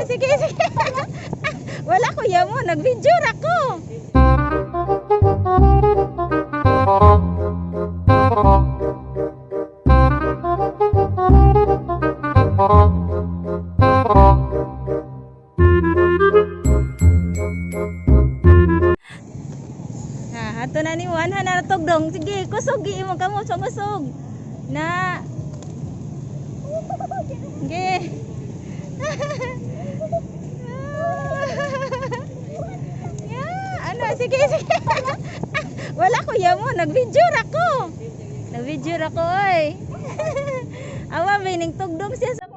Sige, sige. Wala, kuya mo, nag-video ra ko. Ha, ato na ni Juan, ha, naratog dong. Sige, kusog, imong kamo, kusog. Na. Sige. Yeah, ano, sige, sige. Wala, kuya mo, nag-video ra ko. Nag-video ra ko, oy. Awa, may ning tugdong siya sa.